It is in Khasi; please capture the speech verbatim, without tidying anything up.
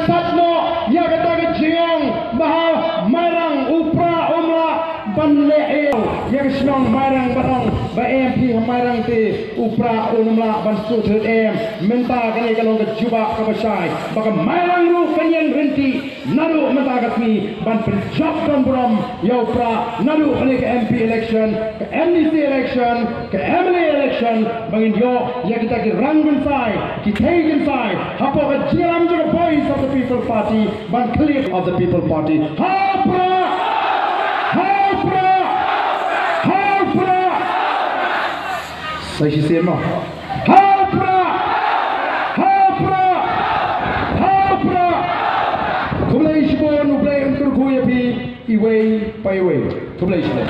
Sat noh ïa kata ka jingong ba ha Mairang u Prah um lah ban leh ïa ka shnong Mairang, ba ong ba em phi ha Mairang te u Prah um lah ban shu thut em. Mynta kane ka long ka jubab kaba shai ba ka Mairang ruh kan ïeng rynti naduh mynta ka sngi ban pynjop don burom ïa u Prah naduh kane ka M P election, ka M D C election, ka M L A election, ba ngin ïoh ïa kita ki rang kynsai, ki thei kynsai hapoh ka jingïalam jong ka Voice of the People Party ban khlieh. Of the People Party. Ha u Prah! Ha u Prah! Ha u Prah! Sa shisien mo. Ha u Prah! Ha u Prah! Ha u Prah! Khublei shibun, U Blei un kyrkhu ïa phi iwei pa iwei. Khublei shibun.